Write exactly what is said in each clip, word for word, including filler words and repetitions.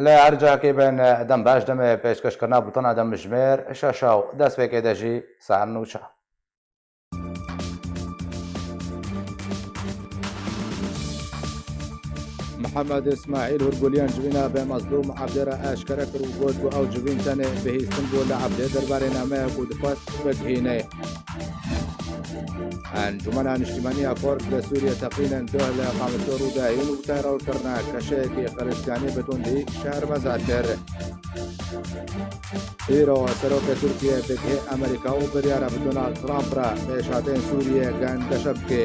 Li her cihekê bin, dem baş, demê pêşkêşkirina bultena di mijmêr şeşa û destpêkê de jî ser nûçe. Mihemed Îsmaîl hûrguliyên civîna bi Mezlûm Ebdê re eşkere kir û got ku ew civîn tenê bihîstin bû li Ebdê derbarê nameyek ku dixwest bigihîne. Encûmena Niştimanî ya Kurd li Sûriyê teqînên doh li Qamişlo rû dayîn û terorkirina keşeyekî Xiristiyanî bi tundî şermezar kir. Îro serokê Tirkiyê digihê Amerîka û biryar e bi Donald Trump re pêşhateyên Sûriyê gengeşe bike.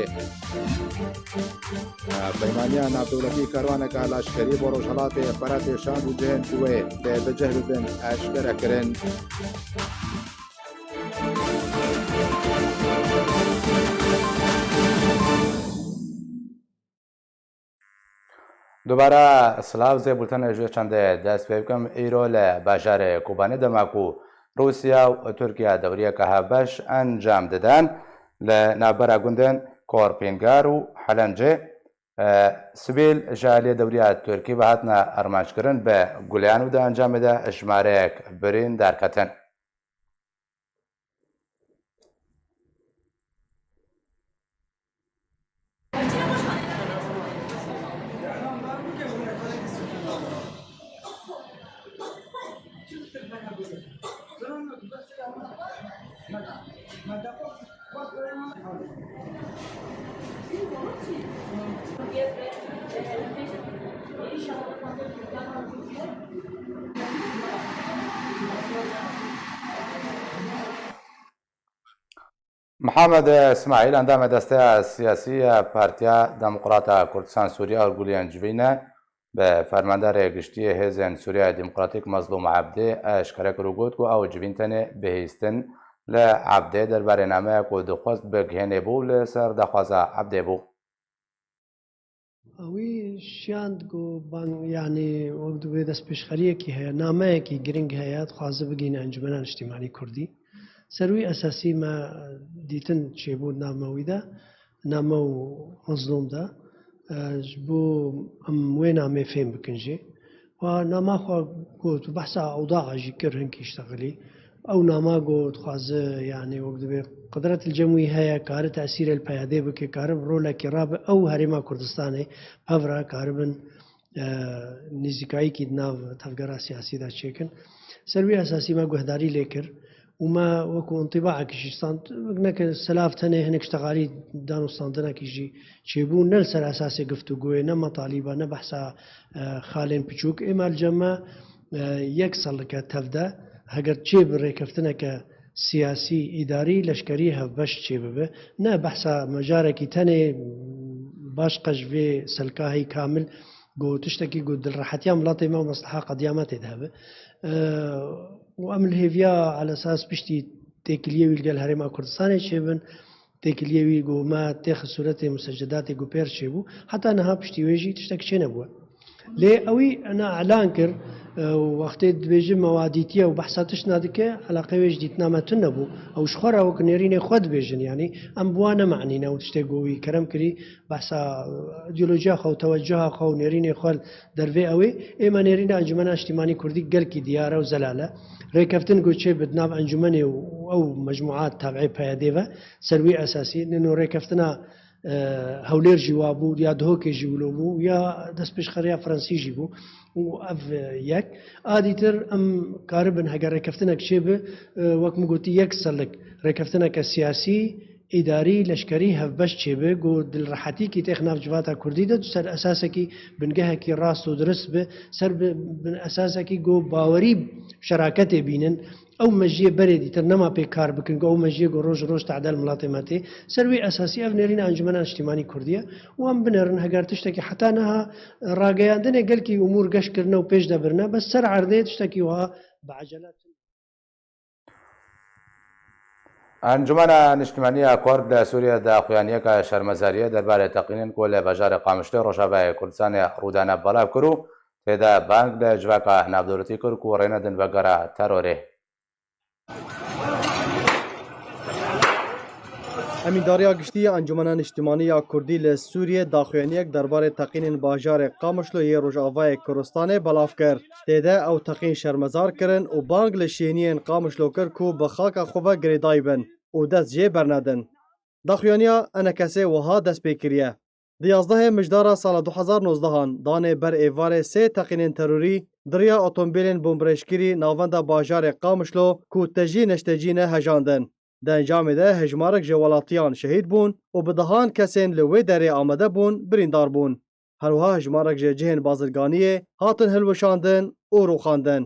Peymaniya navdewletî karwaneke leşkerî bo Rojhelatê Feratê şand û cihên ku wê dê bi cih bibin eşkere kirin. Dubare silav, zê bultenê ji wê çendê dest pê bikim. Îro li bajarê Kobanê dema ku Rûsya û Tirkiye dewriyeke hevbeş encam didin li navbera gundên Korpîngar û Helencê, e, sivîl ji aliyê dewriya Tirkî ve hatine armanckirin, bi guleyan û di encamê de jimareyek birîn derketin. Mihemed Îsmaîl, endamê desteya siyasî ya Partiya Demokrata Kurdistan Sûriye Hûrguliyên Civîn e, bi fermandarê giştî yê Hêzên Sûriya Demokratîk Mezlûm Ebdê eşkere kir û got ku ew civîn tenê bihîstin li Ebdê derbarê nameyek ku dixwest bigihênê bû, li ser daxwaza Ebdê bû. Wî şiyand ku bang, yanî wek dibê destpêşxeriyekî heye, nameyekî giring heye, dixwaze bigihîne Encûmena Niştîmanî Kurdî. Ser wî esasî me dîtin çêbû di nava wî de, name û Mezlûm de. E, ji bo em wê namê fêm bikin jî. Wa nama xwe got û behsa ewdaxa jî kir, hinkî ştexilî. Ew nama got, dixwaze, yanî wek dibê qidret li cem wî heye, kare tesîrê li P Y D'ê bike, kare bi rolekî rabe, ew Herêma Kurdistanê pevra karibin, e, nêzîkayîkî di nav tevgera siyasî de çêkin. Ser wî esasî me guhdarî lê kir û me wekû întîbaekî jî stand, neke silav tenê hinek ştexalî dan û standinekî jî çêbû, ne li ser esasê giftûgoyê, ne metalîba, ne behsa, e, xalên piçûk. Êma li cem me, e, yek selik e tev de, heger çê bi rêkeftineke siyasî, îdarî, leşkerî hevbeş çêbibe, ne behsa mecarekî tenê baş qe ji vê selka heyî kamil, ku tiştekî ku dilrehetiya miletê me û mesleha qediya me tê de hebe. E, û em li hêviya elesas piştî têkiliyê wî li gel Herêma Kurdistanê çêbin, têkiliyê wî ku me têxi sûretê musecedatê ku pêr çêbû, heta niha piştî wê jî tiştek çênebûye. Lê ewî ena elan kir, e, û wextê dibêje me wa dîtiye û behsa tişt nadike, eleqê wê ji dîtina me tune bû. Ew ji xwe re wek nêrînê xwe dibêjin, yanî em bi wan nemehnîne û tiştê ku wî kerem kirî, behsa, e, îdeolojiya xwe û tewecuha xwe û nêrînê xwe dervê ew ê. Êma nêrîna Encûmena Niştîmanî Kurdî gelkî diyar e û zelal e. Rêkeftin ku çêbe di nav encûmenê û ew mecmûa tabî P Y D'ê ve, ser wî esasî, nino rêkeftina, e, Hewlêr jî wa bû, ya Duhokê jî wilo bû, ya destpêşxeriya Fransî jî bû û ev, e, yek. A dîtir em karibin heger rêkeftinek çêbe, e, wek min gotî yek selik rêkeftineke siyasî, îdarî, leşkerî hevbeş çêbe, ku dilrehetîkî têx nav civata kurdî de, ser esasekî bingehekî rast û dirist be, ser bi, bin esasekî ku bawerî şeraketê bînin, ew mejiyê berê dîtir nema pê kar bikin, ku ew mejiyê ku roj roj tedel miletê me tê. Ser wî esasî ev nêrîna Encûmena Niştîmanî Kurdî ye û em binêrin heger tiştekî heta niha rageyandinê gelkî umûr geş kirine û pêş de birine, bes ser erdê tiştekî wiha bi ecele. Encûmena Niştimanî ya Kurd li Sûriyê di xuyaniyeke şermezariyê derbarê teqînên ku li bajarê Qamişloyê Rojavayê Kurdistanê rûdane belav kir û tê de bang li civaka navdewletî kir ku rê nedin vegera terorê. Emîndariya Giştî ya Encûmena Niştimanî ya Kurdî li Sûriyê daxuyaniyek derbarê teqînên bajarê Qamişlo yê Rojavayê Kurdistanê belav kir. Tê de ew teqîn şermezar kirin û bang li şêniyên Qamişlo kir ku bi xaka xwe ve girêdayî bin û dest jê bernedin. Daxuyaniya ENKSê wiha dest pê kiriye. Di yazdehê Mijdara sala du hezar nozdehan danê ber êvarê sê teqînên terorî di riya otomobîlên bombrêjkirî navenda bajarê Qamişlo ku tejî neştecî ne hejandin. Di encamê de hejmarek ji welatiyan şehîd bûn û bi dehan kesên li wê derê amade bûn birîndar bûn. Her wiha hejmarek ji cihên bazirganiyê hatin hilweşandin û rûxandin.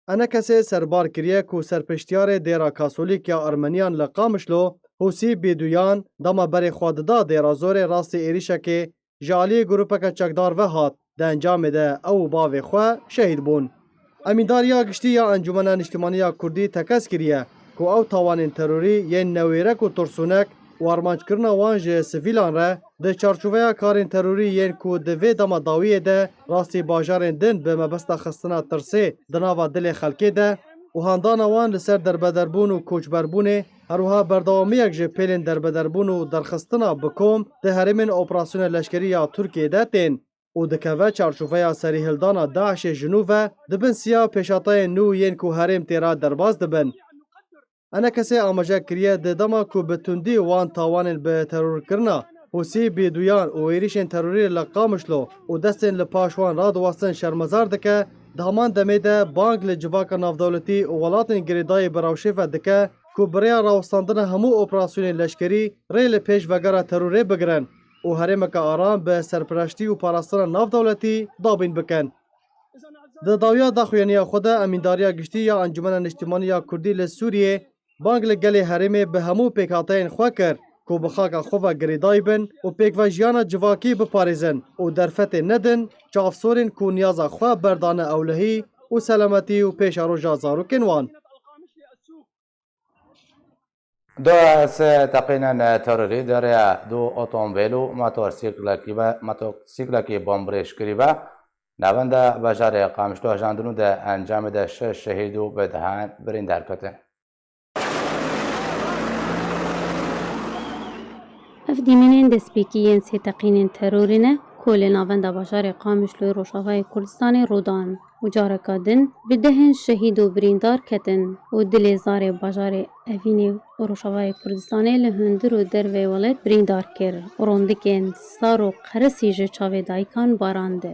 ENKSê serbar kiriye ku serpiştiyarê dêra Kasolîk ya Ermeniyan li Qamişlo, Hûsî Bêduyan, dema berê xwe dida dêra zorê rastî êrîşekê ji aliyê grûpeke çekdar ve hat. Di encamê de ew û bavê xwe şehîd bûn. Emîndariya Giştî ya Encûmena Niştimanî ya Kurdî tekez kiriye ku ew tawanên terorî yên newêrek û tirsûnek û armanckirina wan ji sivîlan re di çarçoveya karên terorî yên ku di vê dema dawiyê de rastî bajarên din bi mebesta xistina tirsê di nava dilê xelkê de û handana wan li ser derbederbûn û koçberbûnê, her wiha berdewamiyek ji pêlên derbederbûn û derxistina bi kom di herêmên operasyona leşkerî ya Tirkiyê de tên û dikeve çarçoveya serîhildana DAIŞê ji nû ve, di bin siya pêşhateyên nû yên ku herêm tê re derbas dibin. ENKSê amaje kiriye di dema ku bi tundî wan tawanên bi terorkirina Hûsî Bêduyan û êrîşên terorî li Qamişlo û destên li paş wan radiwestin şermezar dike, di heman demê de bang li civaka navdewletî û welatên girêdayî bi rewşê ve dike ku bi rêya rawestandina hemû operasyonên leşkerî rê li pêş vegera terorê bigirin û herêmeke aram bi serpiraştî û parastina navdewletî dabîn bikin. Di dawiya daxuyaniya xwe de Emîndariya Giştî ya Encûmena Niştimanî ya Kurdî li Sûriyê bang li gelê herêmê bi hemû pêkhateyên xwe kir ku bi xaka xwe ve girêdayî bin û pêkve jiyana civakî biparêzin û derfetê nedin çavsorên ku niyaza xwe berdane ewlehî û selametî û pêşeroja zarokên wan. Du sê teqînên terorî di rê du otomobîl û motorsîklekî ve, motorsîklekî bombrêjkirî ve navenda bajarê Qamişlo hejandin û di encamê de şeş şehîd û bi dehan birîndar ketin. Ev dîmenên destpêkî yên sê teqînên terorê ne ku li navenda bajarê Qamişloyê Rojavayê Kurdistanê rû dan û careka din bi dehên şehîd û birîndar ketin û dilê zarê bajarê Evînê û Rojavayê Kurdistanê li hundir û derveyê welêt birîndar kir û rondikên sar û qerisî ji çavê dayikan barand.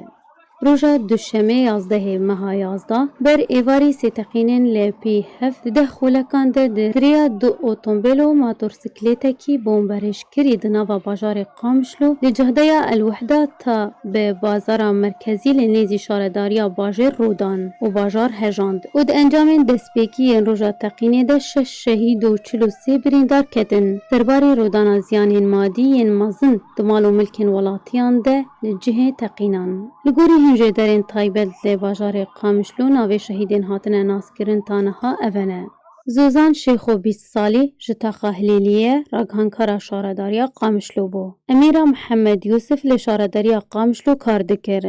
Roja Duşemê yazdehê meha yazdeh ber êvarî sê teqînên L P heft di deh xolekan de di rêya du otomobîl û motorsîklêtekî bomberêjkirî di nava bajarê Qamişlo li cehdeya El Wehda ta bi bazara merkezî li nêzî şaredariya bajêr rû dan û bajar hejand û di encamên destpêkî yên roja teqînê de şeş şehîd û çil û sê birîndar ketin. Serbarî rûdana ziyanên madî yên mezin di mal û milkên welatiyan de li cihê teqînan. Li gorî hin jêderên taybet li bajarê Qamişlo navê şehîdên hatine naskirin ta niha ev e ne. Zozan Şêxo bîst salî ji taxa Hilêliyê ye, ragihankara şaredariya Qamişlo bû. Emîra Mihemed Yûsif li şaredariya Qamişlo kar dikir.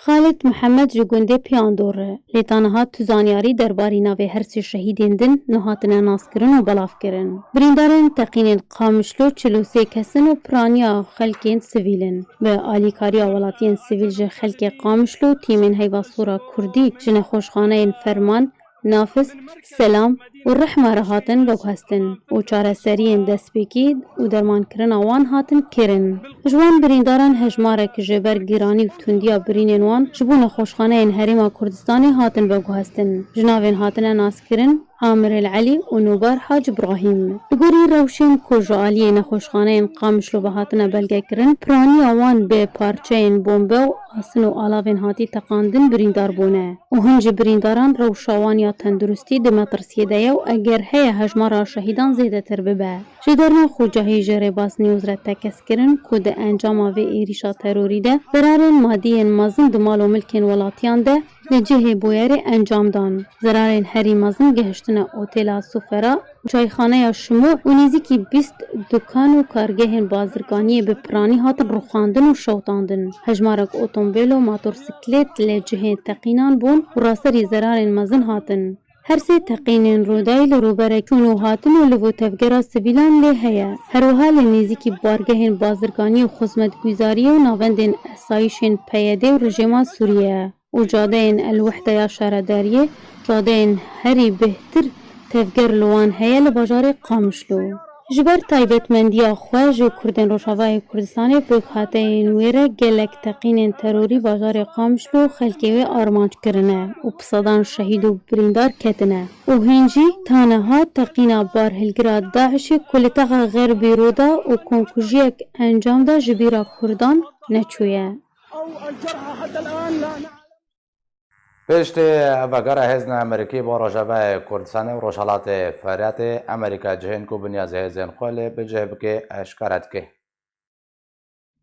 Xalid Mihemed ji gundê Piyandor e, lê ta niha tu zanyarî derbarî navê her sê şehîdên din nehatine naskirin û belavkirin. Birîndarên teqînên Qamişlo çil û sê kes in û piraniya xelkên sivîl in. Bi alîkariya welatiyên sivîl ji xelkê Qamişlo û tîmên Heyva Sor a Kurdî ji nexweşxaneyên Ferman, Nafis, Selam û Rihma re hatin veguhestin û çareseriyên destpêkî û dermankirina wan hatin kirin. Ji wan birîndaran hejmarek ji ber giranî û tundiya birînên wan ji bo nexweşxaneyên Herêma Kurdistanê hatin veguhestin. Ji navên hatine naskirin, Amir El Elî û Nûbar Hac Ibrahîm. Li gorî rewşên ku ji aliyê nexweşxaneyên Qamişlo ve hatine belgekirin, piraniya wan bi parçeyên bombe û asin û alavên hatî teqandin birîndar bûne û hin ji birîndaran rewşa wan ya tenduristî di metirsiyê de ye û eger heye hejmara şehîdan zêdetir bibe. Jêderna Xocahî ji Rêbaz News re tekez kirin ku di encama vê êrîşa terorî de zerarên madî yên mezin di mal û milkên welatiyan de li cihê bûyerê encam dan. Zerarên herî mezin gihiştine otêla Sufera, çayxaneya Şimû û nêzîkî bîst dukan û kargehên bazirganiyê bi piranî hatin rûxandin û şewitandin. Hejmarek otomobîl û motorsiklêt li cihê teqînan bûn û raserî zerarên mezin hatin. Her sê teqînên rûdayî li rûberek çûn û hatin û li bo tevgera sivîlan lê heye. Her wiha li nêzîkî bargehên bazirganiyê û xizmetguzariyê û navendên esayîşên P Y D û rejîma Sûriye û cadeyên El Wehde ya şaredariyê, cadeyên herî bêhtir tevger li wan heye li bajarê Qamişlo. Ji ber taybetmendiya xwe ji Kurdên Rojavayê Kurdistanê pêkhateyên wê re gelek teqînên terorî bajarê Qamişlo xelkê wê armanc kirine û bi sedan şehîd û birîndar ketine û hîn jî ta niha teqîna barhilgira DAIŞê ku li texa Xerbî rû da û komkujiyek encam da ji bîra Kurdan neçûye. Piştî vegera hêzên Amerîkî bo Rojavayê Kurdistanê û Rojhelatê Firatê, Amerîka cihên ku bi niyazê hêzên xwe lê bi cih bike eşkere dike.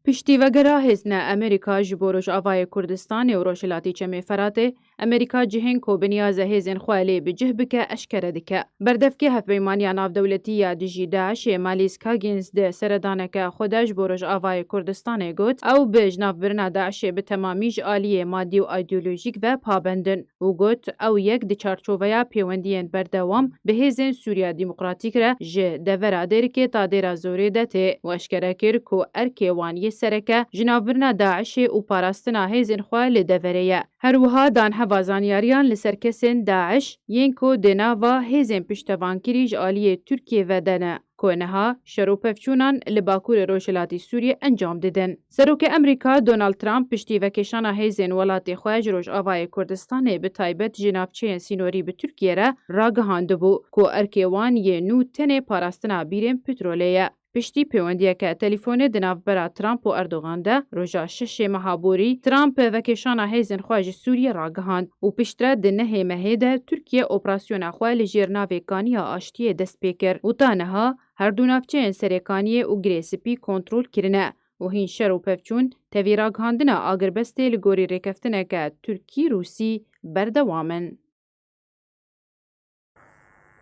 Piştî vegera hêzên Amerîka ji bo Rojavayê Kurdistanê û Rojhilatî Çemê Firatê, Amerîka cihên ku bi niyaze hêzên xwe lê bi cih bike eşkere dike. Berdevkê Hevpeymaniya Navdewletî ya dijî DAIŞê Malîs Kagins di seredaneke xwe de ji bo Rojavayê Kurdistanê got, ew bi jinavbirina DAIŞê bi temamî ji aliyê madî û îdeolojîk ve pabend in û got, ew yek di çarçoveya pêwendiyên berdewam bi hêzên Sûriya Demokratîk re ji devera Dêrikê ta Dêra Zorê de tê û eşkere kir ku erkê wan yê sereke jinavbirina DAIŞê û parastina hêzên xwe li deverê ye. Her wiha dan heva zanyariyan li ser kesên DAIŞ yên ku di nava hêzên piştevankirî ji aliyê Tirkiyê ve de ne, ku niha şer û pevçûnan li bakurê rojhilatî Sûriyê encam didin. Serokê Amerîka Donald Trump piştî vekêşana hêzên welatê xwe ji Rojavayê Kurdistanê, bi taybet ji navçeyên sînorî bi Tirkiyê re ragihandibû ku erkê wan yê nû tenê parastina bîrên petrolê ye. Piştî pêwendiyeke telîfonê di navbera Trump û Erdogan de roja şeşê meha borî, Trump vekêşana hêzên xwe ji Sûriyê ragihand û piştre di nehê mehê de Tirkiye operasyona xwe li jêr navê Kaniya Aştiyê dest pê kir û ta niha her du navçeyên Serê Kaniyê û Girê Spî kontrol kirine û hîn şer û pevçûn tevî ragihandina agirbestê li gorî rêkeftineke Tirkî-Rûsî berdewam in.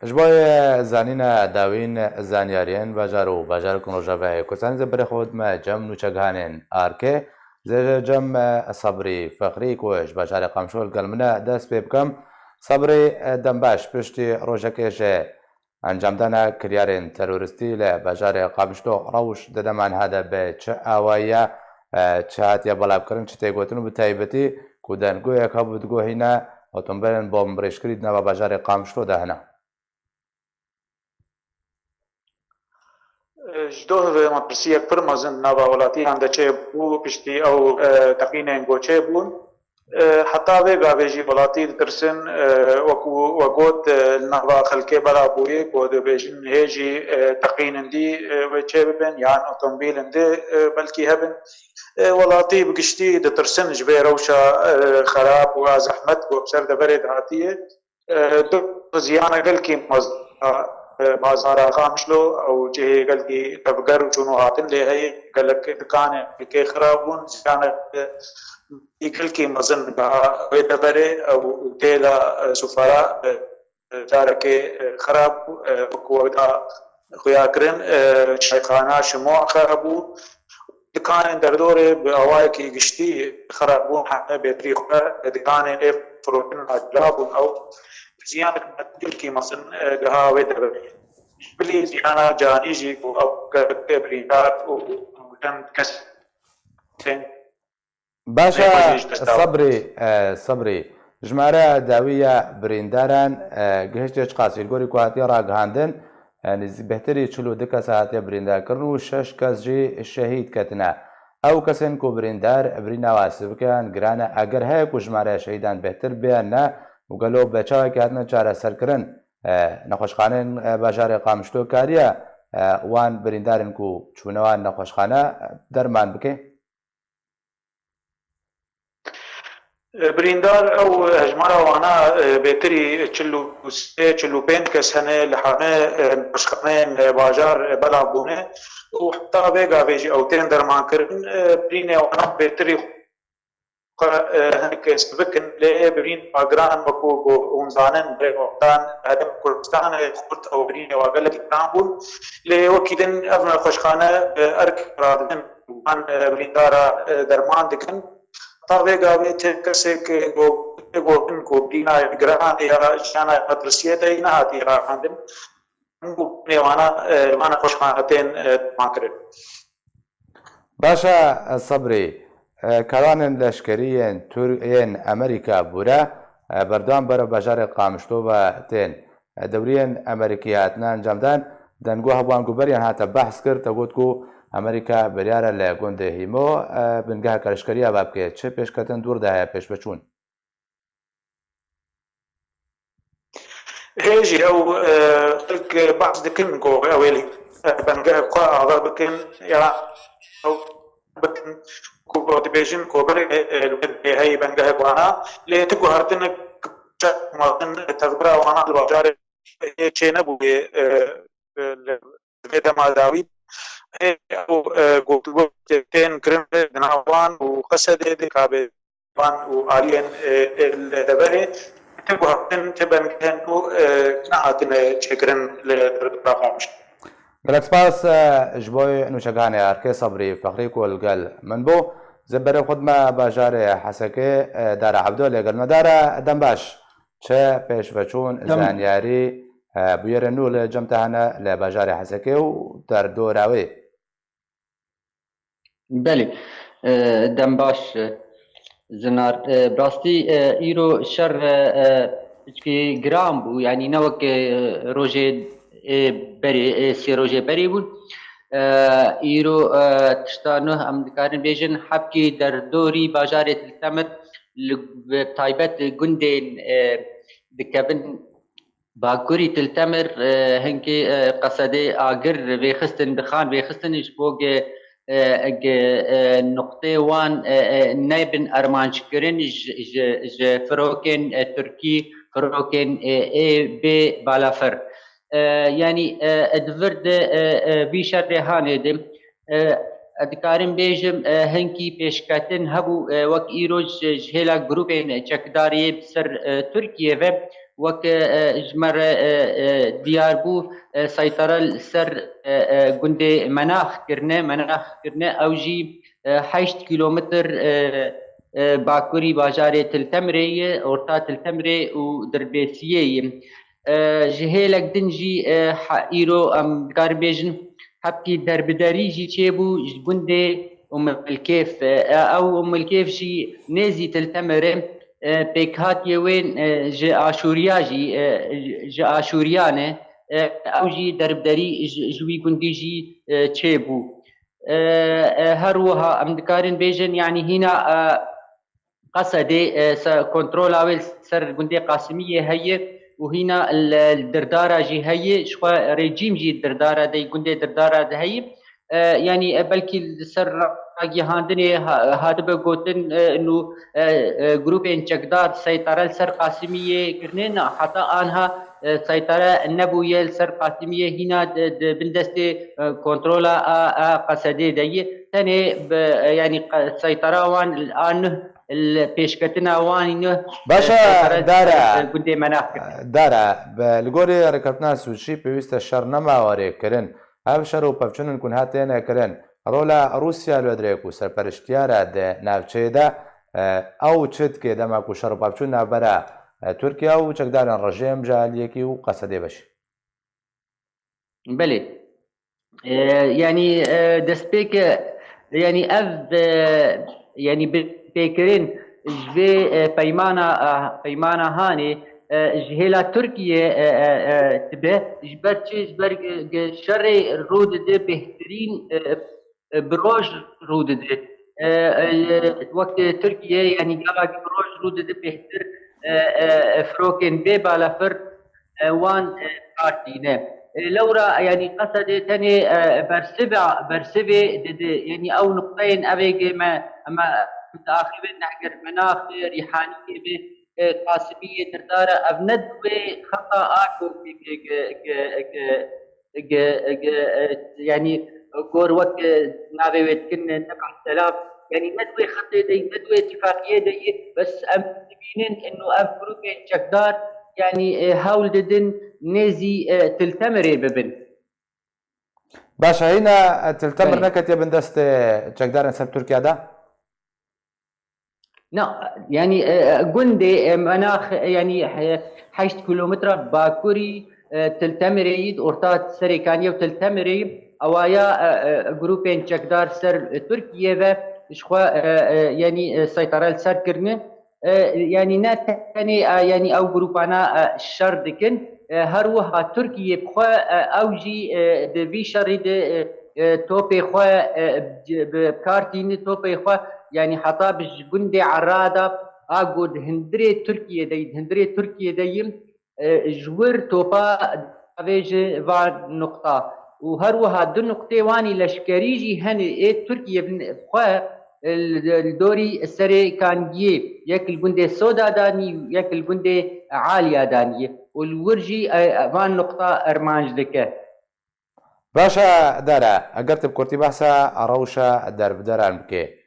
Ji bo zanîna dawîn zanyariyên bajar û bajarokên Rojavayê Kurdistanê, zê berê xwe dime cem nûçegihanên arkê. Zê cem Sebrî Fexrî ku ji bajarê Qamişlo li gel min e, dest pê bikim. Sebrî, dembaş, piştî rojekê ji encamdana kiryarên terorîstî li bajarê Qamişlo rewş di dema niha de bi çi awayî ye, çi hatiye belavkirin, çi tê gotin û bi taybetî ku dengûyek hebû digot hîne otomobîlên bombrêjkirî di nava bajarê Qamişlo de hene. Ji doh ve metirsiyek pir mezin nava welatiyan de çêbû, piştî ew, e, teqînên ku çêbûn. E, heta vê gavê jî welatî ditirsin, e, wekû we got, e, li nava xelkê bela bûye ku dibêjin hê jî, e, teqînin dî, e, wê çêbibin yan otomobîlin dî, e, belkî hebin. E, welatî bi giştî ditirsin ji vê rewşa, e, xerab û a zehmet ku bi ser deverê de hatiye. E, du ziyana gelkî mezin, e, bazara Qamişlo ew cihê gelkî tevger û çûn û hatin lê heye, gelek dikanê xelkê xirab bûn, ziyana, e, gelkî mezin niha wê deverê ew têla, e, sufara, e, carekê, e, xirab bû, e, wekû weda xuya kirin, e, çayxana Şimo xirab bû. Dikanên derdorê bi awayekî giştî xirab bûn, heme bêtirî xwe dikanên ê firotin a cila bûn ew. Ziyanek gelkî mezin, e, giha wê deverê. Bilî ziyana canî jî ku ew gelek birîndar û çend kes tên Baş e, Sebrî, e, Sebrî. Jimare dawî ya birîndaran, e, gihiştê çiqasî? Li gorî ku hatiye ragihandin, e, nêzî-, bêhtirî çil û du kes hatiye birîndarkirin û şeş kes jî şehîd ketine. Ew kesên ku birîndar, birîna wan sivik e yan giran e? Eger heye ku jimare şehîdan bêhtir bê yan ne û gelo bi çawekî hatine çareserkirin, e, nexweşxaneyên, e, bajarê Qamişlo kariye, e, wan birîndarên ku çûne wan nexweşxane, e, derman bike? Birîndar ew hejmara wana, e, bêtirî çil û sê, çil û pênc kes hene li heme, e, nexweşxaneyên, e, bajar, e, belav bûne û heta vê gavê jî ew tên dermankirin, e, birînê wana bêtirî xwe, e, hinek sivik in, lê birîn wa giran wekû ku hûn zanin, berê Kurdan, Herêma Kurdistanê xurt ew birînê wa gelekî giran bûn. Lê wekî din ev nexweşxane bi erk radidin, wan, e, birîndara, e, derman dikin. Ta vê gavê ti kesek, e, go-, tê gotin ku bîna giran ya jiyana metirsiyê de yî nehatiye raxandin. Hemû nêwana, e, vana xweşxane tên, e, dewam kirin. Baş e, Sebrî, e, kerwanên leşkerî yên Tur-, yên Amerîka bûre, e, berdewam bere bajarê Qamişlo ve tên. E, dewriyên Amerîkî hatine encamdan, dengû hebûan ku beriyan hate behs kir, te got ku Amerîka biryar e li gundê Hîmo, e, bingeheke leşkerî ava bike. Çi pêşketin dûr de heye pêşveçûn? Hê jî ew, e, xelk behs dikin ku ew ê li, e, bengehek xwe ava bikin ya ew bikin ku dibêjin ku belê, e, li wir heyî bengehek wana, lê ti guhertinek çek matin tevgera wana li bajarê çênebûyê, e, e, li vê dema dawî. Hê ew, e, gotûbêj tên kirin di nav wan û Qesedê de kabê wan û aliyên, e, e, li deverê ti guhertin, ti bengehên nû, e, nehatine çêkirin li derdora Qamişlo. Gelek spas, e, ji bo nûçeganê Erkê Sebrî Fexrî ku li gel min bû. Zê berê xwe dime bajarê Hesekê, e, Dara Ebdo lê gel me. Dara, dem baş. Çi pêşveçûn, Dem- zanyarî, e, bûyerên nû li cem te hene li bajarê Hesekê û derdora wê? Belê. E, dem baş, e, Zinar. E, bi rastî, e, îro şer, e, e, piçkî giran bû. Yanî ne wek, e, rojê, e, berê, e, sê rojê berê bûn. E, îro, e, tişta nuh em dikarin bêjin, hebkî derdorî bajarê Til Temir li, bi taybet gundên, e, dikevin Bakurî Til Temir, e, hinkê, e, Qesedê agir vêxistin, dixan vêxistin ji bo ge, e, ge, e, nuqtê wan, e, e, nebin armanc kirin ji, ji, ji firokên, e, Tirkî, firokên, e, ê bê balafir. E, yanî, e, e, di vir de, e, e, vî şerê hanê de, e, dikarim bêjim, e, hinkî pêşketin hebû, e, wek îro ji, ji hêla grûpên çekdariyê bi ser, e, Tirkiyê ve, wek, e, ji me re, e, e, diyar bû, e, seytara li ser, e, e, gundê Menax kirine, Menax kirine, ew jî, e, heşt kîlometr, e, e, bakurî bajarê Til Temirê ye, orta Til Temirê û Dirbêsiyê ye. E, ji hêlek din jî, e, ha-, îro em dikarin bêjin, hebkî derbiderî jî çêbû ji gundê Umilkêf. E, ew Umilkêf jî nêzî Til Temirê, e, pêkhatiye wên, e, ji Aşûriya jî, e, ji Aşûriyan e. E, ew jî derbiderî ji, ji wî gundî jî, e, çêbû. E, e, her wiha em dikarin bêjin, yanî hîna, e, Qesedê, e, se-, kontrola wê li ser gundê Qasimiyê heye û hîna li, li Dirdara jî heye, ji xwe rejîm jî Dirdara de, gundê Dirdara de heye. E, yanî, e, belkî li ser ragihandinê ha-, hatibe gotin, e, nû, e, e, grûpên çekdar seytara li ser Qasimiyê kirine, na, heta anha, e, seytara nebûye li ser Qasimiyê, hîna di, di bin destê, e, kontrola a, a Qesedê de ye. Tenê bi, e, yanî qe-, seytara wan a nuh li pêşketina wan nû, Baş e, e, seytara li ser, Dara, e, gundê Menax kirine. Dara, bi, li gorî rêkeftina Sûçî pêwîst e şer nema warê kirin. Ev şer û pevçûnên ku niha têne kirin, rola Rûsya li wê dirê ku serperiştiyar e di navçeyê de, e, ew çi dike dema ku şer û pevçûn navbera, e, Tirkiye û çekdarên rejîm ji aliyekî û Qesedê ve jî? Belê. E, yanî, e, destpêk, e, yanî ev, e, yanî bi pêkirin ji vê, e, peymana, e, peymana hanê, e, ji hêla Tirkiye, e, e, e, dibe, ji ber çi? Ji ber, e, ge-, şerê rû dide bêhtirîn, e, e, bi roj rû dide. E, e, wek Tirkiye, yanî gava bi roj rû dide bêhtir, e, e, e, firokên bê balafir, e, wan, e, kar tîne. E, lewra, yanî Qesedê tenê, e, bersiva, bersivê dide. Yanî ew nuqteyên evê gê me, me diaxivin nehgir Menaxê, Rîhaniyê be, e, Qasimiyê, Dirdara, ev ne di wê xeta a ku, ku, ku, ku, ku, Ge-, ge-, e, yanî gor wek, e, navê wê dikin, e, Nebah Selam. Yanî ne di wê xetê de yî, ne di wê îtîfaqiyê de yî, bes em dibînin ino ev grûpên çekdar, yanî, e, hewl didin nêzî, e, Til Temirê bibin. Baş e, hîna, e, Til Temir Belê. neketiye bin destê çekdarên ser Tirkiye de? Na, yanî, e, e, gundê, e, Menax, e, yanî, he-, heşt kilometre bakurî, e, Til Temirê yî, orta Serêkaniyê û Til Temirê yî, awaya, e, e, grûpên çekdar ser, e, Tirkiye ve ji xwe, e, e, yanî, e, seytara li ser kirine. E, yanî ne tenê, e, yanî ew grûpana, e, şer dikin. E, her wiha Tirkiye bi xwe, e, ew jî, e, di vî şerî de, e, e, topê xwe, e, bi, bi kar tîne topê xwe, yanî heta bi ji gundê Erada a ku di hundirê Tirkiye de yî, di hundirê Tirkiye de yî, e, ji wir topa davêje van nuqta. Û her wiha du nuqtê wanî leşkerî jî hene ê Tirkiye bi xwe, e, li, li dorî Serê Kangiyê, yek li gundê Soda danî û yek li gundê Aliya danî. Û li wir jî, e, van nuqta armanc dike. Baş e, Dara, eger tu bi kurtî behsa rewşa derbideran bikê,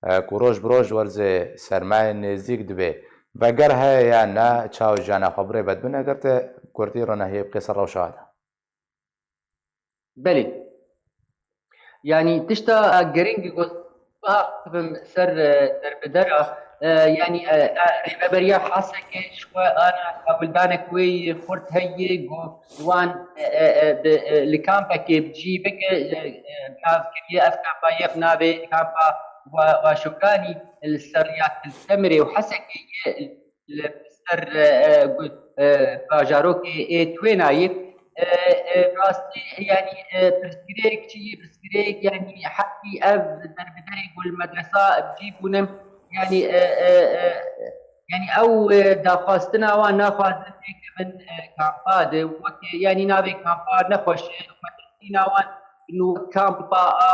e, ku roj bi roj werzê sermayê nêzîk dibe, veger heye ya na, çaw jiyana xwe birêve dibin, eger tu bi kurtî ronahiyê bikê ser rewşa de. Belê. Yanî tişta girîng ku ez bibim ser, e, derbidera, e, yanî, e, e, Rêveberiya Hesekê ji xwe ana hewldanek wê yê xurt heye ku wan, e, e, e, bi, e, li kampekê bi cî bike, e, e, nav kiriye ev kampa yê bi navê kampa Wa-, Waşoganî li ser riya Til Temirê û Hesekê ye li ser, e, e, gu-, e, bajarokê ê Twênayê. E, e, rastî, yanî, e, pirsgirêk çi yî, pirsgirêk, yanî, heqî ev derbiderê ku li medresa bi cî bûne, yanî, e, e, e, yanî, ew, e, daxwastina wan naxwazin têkevin, e, kampa de, wek, yanî, navê kampa nexweş e, xweşîna wan nû kampa a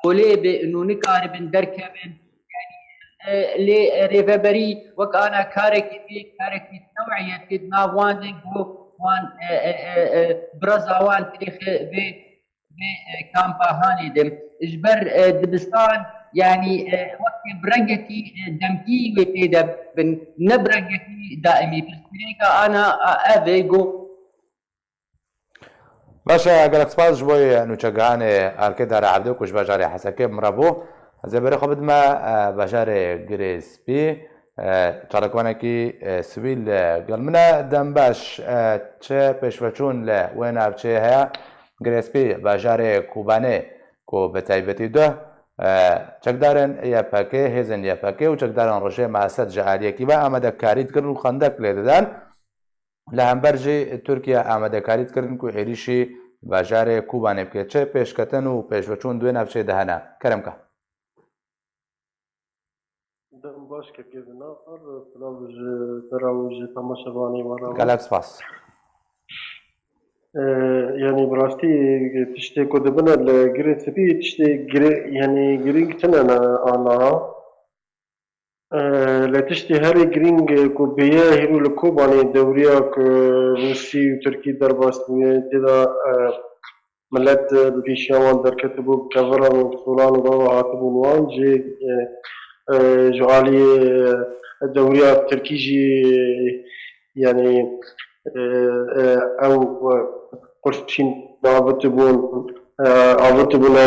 kolê be, nû nikaribin derkevin. Yanî, e, lê rêveberî wek ana karekî bê, karekî tewiyetê di nav wan de ku wan, e, e, e, e, biraza wan têxe vê, vê, e, kampa hanê de. Ji ber, e, dibistan, yanî, e, wek bi rengekî, e, demkî wê tê de bin, ne bi rengekî daîmî. Pirsgirêka ana, a, ev e ku Baş e, gelek spas ji bo nûçegihanê Erkê Dara Evdê ku ji bajarê Hesekê bi min re bû. Ez ê berê xwe bidime, e, bajarê Girê Spî, e, çalakvanekî, e, sivîl, e, gel min e. Dem baş, e, çi pêşveçûn li wê navçeyê heye? Girê Spî, bajarê Kobanê ku bi taybetî duh, e, çekdarên Y P G, hêzên Y P G û çekdarên rejîma Esed ji aliyekî ve amadekarî dikirin û xendek lê didan. Li hember jî Tirkiye amadekarî dikirin ku êrîşî bajarê Kobanê bike. Çi pêşketin û pêşveçûn di wê navçeyê de hene? Kerem ke. Dem baş kekê Zinar, silav ji te re û ji temaşevanê we re. Gelek spas. E, yanî bi rastî tiştê ku dibine li Girê Spî tiştê girê-, yanî girîng tune ne aniha. Lê tiştê herî girîng ku bûye hîro li Kobanê dewriya ku Rûsî û Tirkî derbas bûye, tê de, e, milet, e, bi pêşiya wan derketibû, bi keviran û pistolan û ve ve hatibûn wan jî, e, e, ji aliyê, e, dewriya Tirkî jî, yanî, e, e, ew, e, qurşîn avitibûn, e, avitibûne,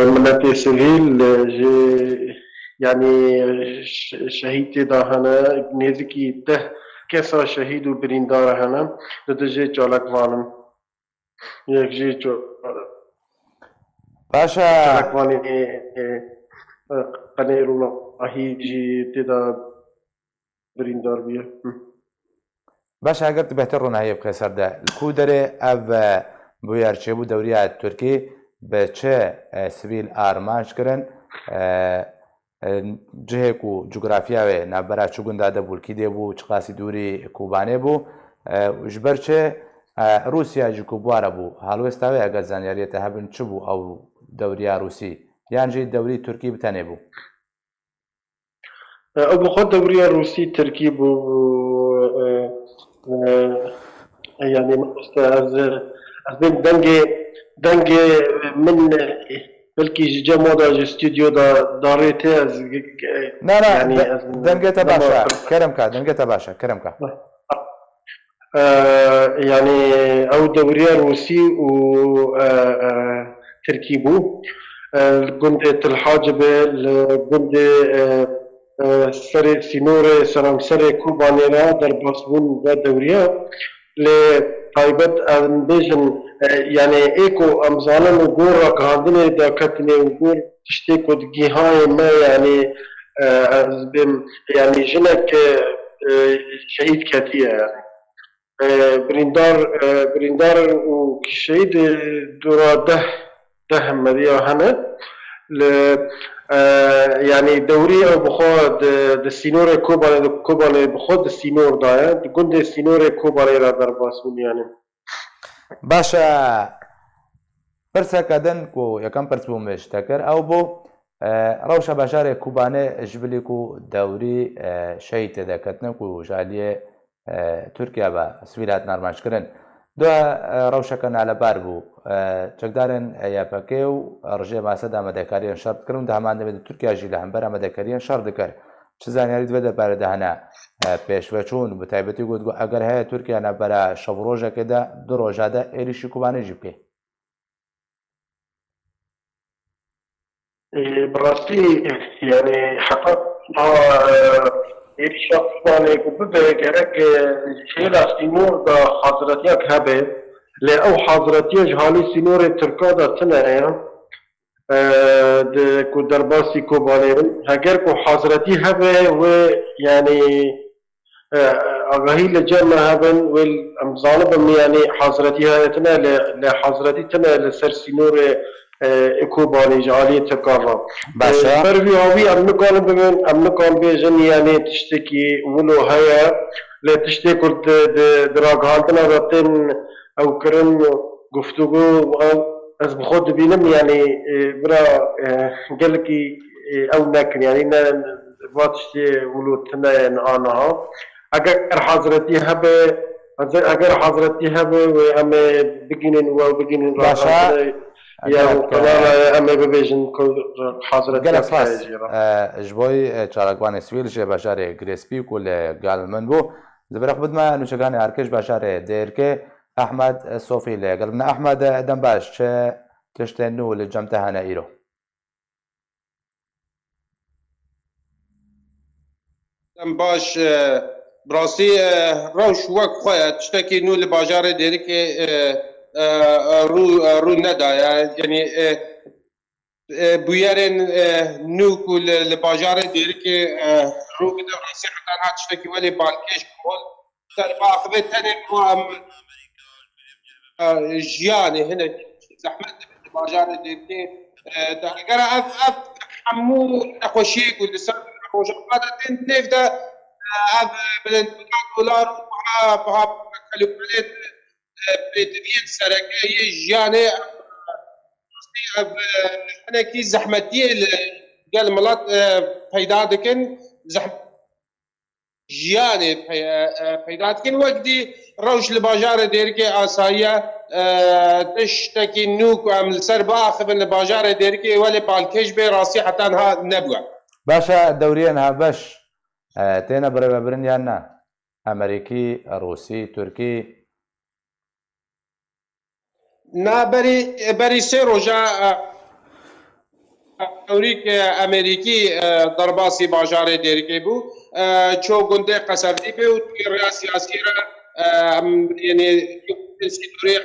e, miletê sivîl, e, ji, yanî, ş-, şehîd tê de hene, nêzikî deh kesa şehîd û birîndar hene di dijî çalakvanan. Yek jî ço-, Baş e. Çalakvanê, e, e, Qenê Ronahî jî tê de birîndar bûye. Hı. Baş e, eger tu bêhtir ronahiyê bixê ser de, li ku derê ev, e, bûyer çêbû dewriya Tirkî bi çi, e, sivîl armanc kirin? E, e, cihê ku cografya wê navbera çi gunda de bû, li kî dê bû, çiqasî dûrî Kobanê bû? E, ji ber çi, e, Rûsya jî ku bi wa re bû, halwêsta wê eger zanyariyê te hebin çi bû ew dewriya Rûsî? Yan jî dewrî Tirkî bi tenê bû? E, ew bi xwe dewriya Rûsî Tirkî bû, e, e, e, yanî mamoste ez, ez ê dengê, dengê min, e, belkî ji cem da ji stûdyo da darê te ez, e, Na, na, yanî de-, ez dengê te baş e, dema kerem ka, dengê te baş e, kerem ka. E, yanî ew dewriya Rûsî û, e, e, Tirkî bû. E, li gundê Til Hacibê, li gundê, e, e, serê sînorê seranserê Kobanê re derbasbûn ve dewriya. Lê taybet em bêjin, e, yanî ê ku em zanin û gor ragihandinê daketinê û gor tiştê ku di gihayê me, yanî, e, ez bêm, yanî jinek, e, e, şehîd ketiye, yanî. E, birîndar, e, birîndar û kî şehîd, e, dora deh, deh hemediya hene. Li, e, yanî dewrî ew bi xwe di, di sînorê Kobanê, di Kobanê bi xwe di sînor de ye. Di gundê sînorê Kobanê re derbas bûn, yanî. Baş e, pirseke din ku yekem pirs bû min ji te kir, ew bû, e, rewşa bajarê Kobanê ji bilî ku dewrî, e, şehîd tê de ketine ku ji aliyê, e, Tirkiye ve sivîl hatin armanc kirin. Duha, e, rewşeke nalebar bû. E, çekdarên Y P G û rejîma Esed amadekariyên şer dikirin û di heman demê de Tirkiye jî li hember amadekariyên şer dikir. Çi zanyarî di vê derbarê de hene? E, pêşveçûn, bi taybetî got, got, eger heye Tirkiye navbera şev û rojekê de, du roja de êrîşî Kobanê jî bike. Ê, bi rastî, yanî heta niha, e, êrîşa Kobanê ku bibe, gerek, e, hêla sînor de haziretiyak hebe. Lê ew haziretiya ji halî sînorê Tirka de tune ye. E, di, ku derbasî Kobanê bin. Heger ku hazretî hebe, wê, yanî, e, agahî li cem me hebin, wê em zanibin, yanî hazretî heye tine, lê, lê hazretî tine li ser sînorê, e, Kobanê ji aliyê Tirkan re. Baş e. E, ber vî havî em nikarin bibin, em nikarin bêjin, yanî tiştekî wilo heye, lê tiştê ku di, di, di ragihandina de tên ew kirin, guftûgo, ew, ez bi xwe dibînim, yanî, e, bira, e, gelekî, e, ew nekin, yanî ne, va tiştê wilo tune ye niha niha. Eger hazretî hebe, eger hazretî hebe wê em ê bigînin, we bigînin. Baş e. Ragihandinê ya, eger, û, e, kanala ye, em ê bibêjin ku hazretî gelek spas heye jî re. E, ji bo, e, çalakvanê sivîl ji bajarê Girêspî ku li gel min bû. Di vir xwe bidime nûçeganê Arkiş bajarê Dêrkê. Ehmed Sofî li gel min e. Ehmed, dem baş, çi tiştên nû li cem te hene îro? Dem baş, e, bi rastî, e, rewş wek xwe ye. Tiştekî nû li bajarê Dêrikê, e, e, e, rû, e, rû nedaye. Yanî, e, e, bûyerên, e, nû ku li, li bajarê Dêrikê, e, rû bide, rastî heta niha tiştekî welê balkêş bû. Ser biaxive tenê ku em, e, jiyanê hinek zehmet dibe di bajarê Dêrikê. E, de eger ev, ev hemû nexweşiyê ku li ser rojava de tên nêv de, e, ev bilindbûna dolar û biha, biha kelûpelên, e, pêdiviyên sereke yê jiyanê, ev, e, hinekî zehmetiyê li gel milet, e, peyda dikin. Zeh-, jiyanê pey-, e, e, peyda dikin. Wek dî rewş li bajarê Dêrikê asayiye, e, tiştekî nû ku em li ser biaxivin li bajarê Dêrikê welê balkêş bê, rastî heta niha nebûye. Baş e, dewriyên hevbeş, e, têne birêvebirin yan na? Amerîkî, Rûsî, Tirkî? Na, berî, berî sê roja, e, Ewrîk, e, Amerîkî, e, derbasî bajarê Dêrikê bû. E, ço gundê Qeserlî bê û di rêya siyasî re, e, em, yanî, sînorê,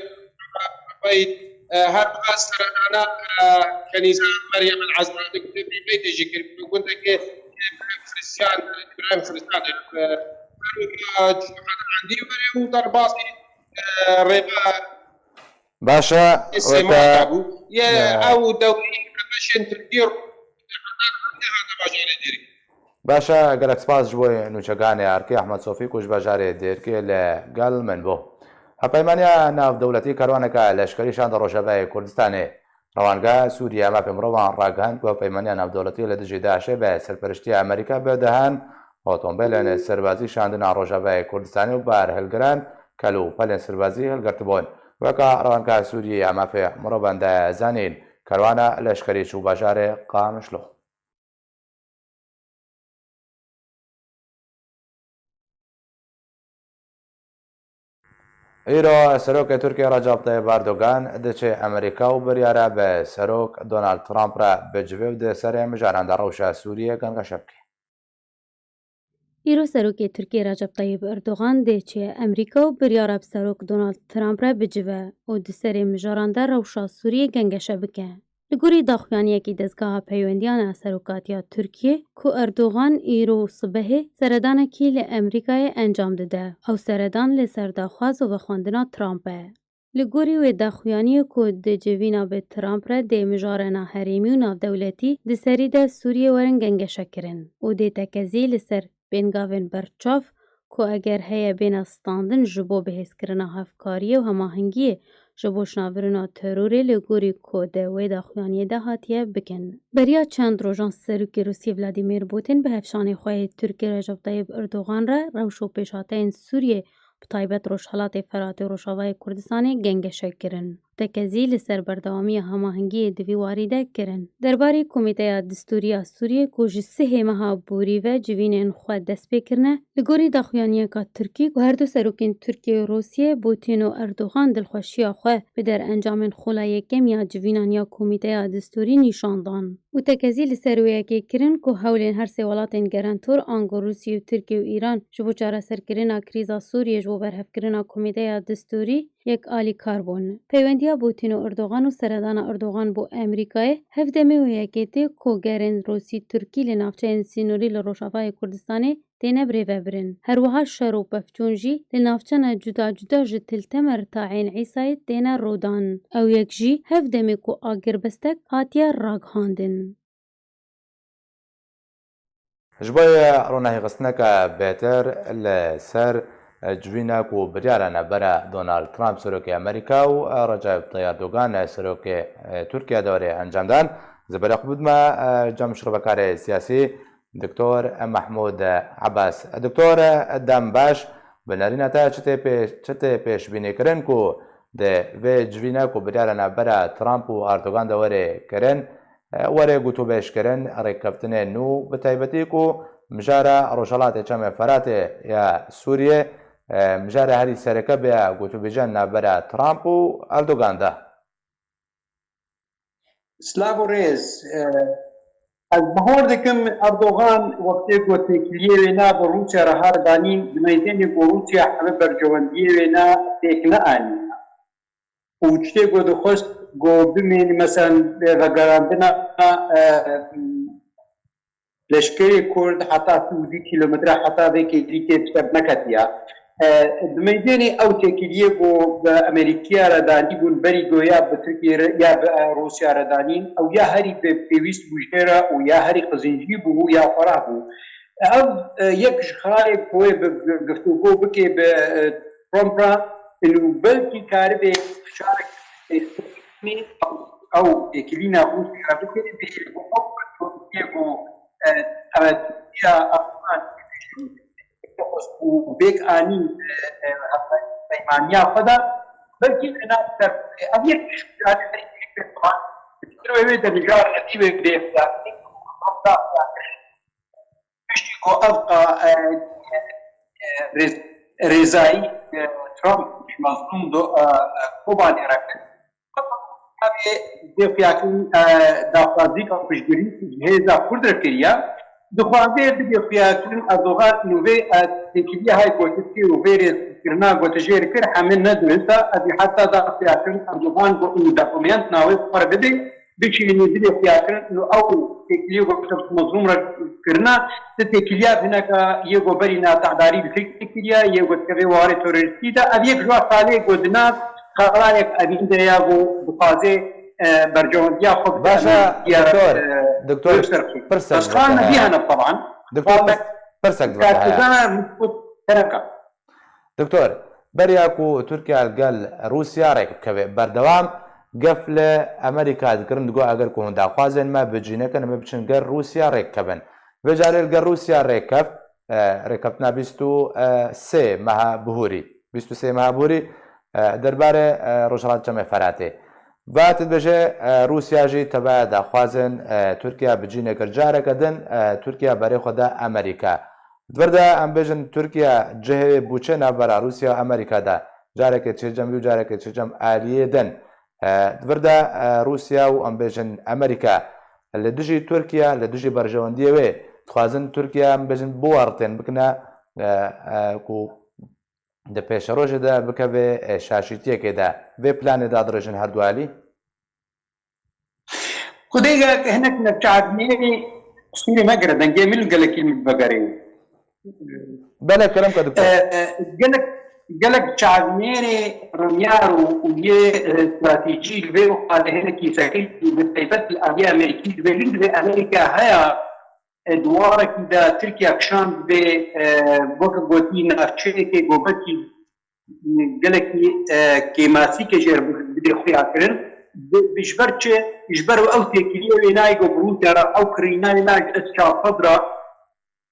e, her wiha seredana, e, Kenîza Meryem El Ezra di gundê Bîbeytê jî kir. Gundekê, e, Xristiyan, Îbrahîm Xristiyan, e, her wiha, e, endî were û derbasî, e, rêva Baş e, sêma weke bû. Ye, ya, ew dewrî beşên Tirkî nehate bajarê Dêrikê. Baş e, gelek spas ji bo nûçeganê Arkê Ehmed Sofî ku ji bajarê Dêrikê li gel min bû. Hevpeymaniya navdewletî karwaneke leşkerî şande Rojavayê Kurdistanê. Rewangeha Sûriye ya Mafê Mirovan ragihand ku hevpeymaniya navdewletî li dijî DAIŞê bi serpereştiya Amerîka bi dehan otombêlên serbazî şandina Rojavayê Kurdistanê û berhilgiran kel û pelên serbazî hilgirtibûn. Weke Rewangeha Sûriyê ya Mafê Mirovan daye zanîn, kerwana leşkerî çû bajarê Qamişlo. Îro Serokê Tirkiyê Recep Tayyip Erdogan diçe Amerîka û biryare bi Serok Donald Trump re bicive û di serê mijaran de rewşa Sûriyê gengaşe bike. Îro serokê Tirkiyê Recep Tayyip Erdogan dê çê Amerîka û biryara bi serok Donald Trump re bicive û di serê mijaran de rewşa Sûriyê gengeşe bike. Li gorî daxuyaniyekî dezgeha peywendiyan a serokatiya Tirkiyê ku Erdogan îro sibehê seredanekî li Amerîkayê encam dide, ew seredan li ser daxwaz û vexwendina Trump e. Li gorî wê daxuyaniyê ku di civîna bi Trump re dê mijarena herêmî û navdewletî di serî de Sûriyê werin gengeşekirin û dê tekezî li ser pêngavên berçav ku eger heye bêne standin ji bo bihêzkirina hevkariyê û hemahengiyê ji bo şinavbirina terorê li gorî ku di wê daxuyaniyê de hatiye bikin. Beriya çend rojan Serokê Rûsiyê Vladimir Putin bi hevşanê xwe yê Tirkiyê Recep Tayyip Erdogan re rewş û pêşhateyên Sûriyê bi taybet Rojhelatê Feratê û Rojavayê Kurdistanê gengeşe kirin. Tekezî li ser berdewamiya hemahengiyê di vî warî de kirin. Derbarê Komîteya Distûrî ya Sûriyê ku ji sihê meha borî ve civînên xwe dest pê kirine, li gorî daxuyaniyeka Tirkî ku her du serokên Tirkiye û Rûsiyê Putin û Erdogan dilxweşiya xwe bi derencamên xola yekem ya civînan ya Komîteya Distûrî nîşan dan. Û tekezî li ser wê yekê kirin ku hewlên her sê welatên gerentor, ango Rûsî û Tirkî û Îran, ji bo çareserkirina krîza Sûriyê ji bo berhevkirina Komîteya Distûrî yek alîkar bûn. Peywendiya Putin û Erdogan û seredana Erdogan bo Amerîkayê hev demê wê yekê tê ku gerên Rûsî-Tirkî li navçeyên sînorî li Rojavayê Kurdistanê têne birêvebirin. Her wiha şer û pevçûn jî li navçene cuda cuda ji Til Temer ta Ên Îsayê têne rûdan. Ew yek jî hev demê ku agirbestek hatiye ragihandin. Ji bo ronahîxistineke bêtir li ser civîna ku biryara navbera Donald Trump, serokê Amerîka, û Recep Tayyip Erdogan, serokê Tirkiye, de were encam dan, ez ê berê xwe bidime cem şirovekarê siyasî, Doktor Mehmûd Ebas. Doktor, dem baş. Bi nerîna te çi tê pê-, çi tê pêşbînîkirin ku di vê civîna ku biryara navbera Trump û Erdogan de were kirin, e, were gotûbêjkirin, rêkeftinên nû, bi taybetî ku mijara Rojhelatê Çemê Feratê ya Sûriyê, e, mijara herî sereke bûye gotûbêjiya navbera Trump û Erdogan de? Silav û rêz. E, ez bahor dikim Erdogan wextê ku têkiliyê wê na bi Rûsya re hat danîn, di meydanê ku Rûsya heme berjewendiyê wê na têk neanî. Û tiştê ku dixwest ku bimîn, meselen, vegerandina, e, leşkerê Kurd heta sî û du kîlometre heta vê kêlîkê bi ser neketiye. E, di meydanê ew têkiliyê ku bi Amerîkiya re danîbûn, berî ku ya bi Tirkiye re, ya bi, e, Rûsya re danîn, ew ya herî bi pêwîst bû jê re û ya herî qizincî bû û ya xwerah bû. Ev, e, yek ji xalê ku wê bi, bi, giftûgo bike bi, e, Trump re, û belkî karibê fişarek ew têkilîna Rûsya bike, bê ku ew ku, e, Tirkiya, Erdogan û bêk anî, e, e, peymaniya xwe de, belkî li nav ser ev yek ji karê wê de mijar netî wê bê piştî ku ev, e, e, rêz-, rêzayî, e, Trump ji Mezlûm do, e, e, Kobanê re kir. Navê dê xuyakirin, e, daxwazî ka piştgirî ji hêza Kurd re kiriye. Dixwaze bidê xuyakirin Erdogan û vê, e, têkiliyê hay gotikê û vê rêzkirina gotijêr kir, heme ne durist e. Ez ê heta da xuyakirin Erdogan û dokument navê xwe re bidê. Biçînî bidê xuyakirin û ew têkiliyê ku Mezlûm re kirina, ti têkiliya hineka yê ku berî na te'darî li Tirkiyê kiriya, yê ku dikeve warê terorîstî de, ev yek ji wan xalê ku di nav xalayek evîn de ya ku dixwaze, e, berjewendiya xwe bide. Baş e, doktor, e, doktor, pirsek dixwazim. Bî hene, teban. Doktor, pirs-, pirsek dixwazim. Doktor, beriya ku Tirkiye li gel Rûsya rêk bikeve, berdewam gef li Amerîka dikirin, digot, eger ku hûn daxwazên me bicî nekin, em ê biçin gel Rûsya rêk kevin. Vê carê li gel Rûsya rêk keft, e, rêkeftina bîst û sê meha bihûrî, bîst û sê meha bihûrî, e, derbarê, e, Rojhilat Çemê Feratê. Va tu dibêje, e, Rûsya jî teve daxwazên, e, Tirkiye bicî nekir. Careke din, e, Tirkiye berê xwe da Amerîka. Di vir de em bêjin Tirkiye cihê bûçe navbera Rûsya û Amerîka de. Carekê çêcem wî û carekê çêcem aliyê din. E, di vir de, e, Rûsya û em bêjin Amerîka li dijî Tirkiye, li dijî berjewendiyê wê dixwazin Tirkiye, em bêjin, biwartên bikine, e, e, ku di pêşerojê de bikeve, e, şaşîtiyekê de. Vê planê dadirêjin her du alî? Xwedê ge hinek me çavnêrê qusûrê me gire, dengê min gelekî min vegerê. Belê, kerem ke doktor. E, e, gelek, gelek çavnêrê remyar û, û yê, e, stratejî li vê û xalê hinekî sekî bi taybet li aliyê Amerîkî dibêjin, divê Amerîka heya, e, di warekî de Tirkiye kişand bê, e, weke gotî navçeyekê ku belkî gelekî, e, kêmasîkê jê re bidê xuya kirin. Bi, bi ji ber çi? Ji ber ew têkiliyê wê nayê ku bi Rûsya re ew kirîna wê nayê ji S çar sed re,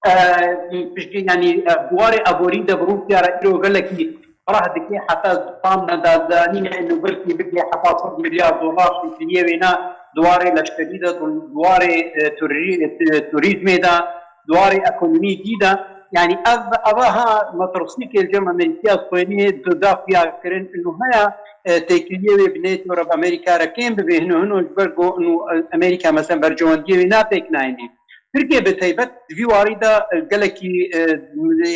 e, piştî, yanî, e, di warê aborî de bi Rûsya re îro gelekî fereh dike, heta tam ne da zanîne û belkî bike heta sed milyar dolar têkiliyê wê ne di warê leşkerî de, di warê, e, terorî-, e, terorîzmê de, di warê ekonomî dî de. Yanî ev, eva ha metirsîkê li cem Amerîkiya xwênî di da xuya kirin, inu haya, e, têkiliyê wê bi NATO re, bi Amerîka re kêm bibe, hino hino ji ber ku inu, e, Amerîka mesela bercewendiyê wê napêk nayînê. Tirkiye bi taybet di vî warî de, e, gelekî, e,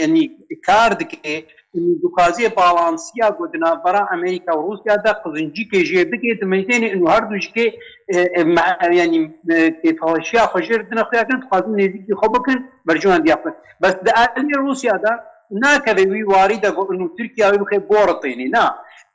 yanî kar dike, inu dixwaze balansiya ku di navbera Amerîka û Rûsya de qizincîkê jê bike, di meydanê inu her du jikê, e, e, me-, yanî, e, kêfxweşiya xwe jê re dine xuya kirin, dixwazin nêzîkî xwe bikin, berjewendiya xwe. Bes di aliyê Rûsya de nakeve wî warî de ku inu Tirkiye wê bixe boritênê. Na.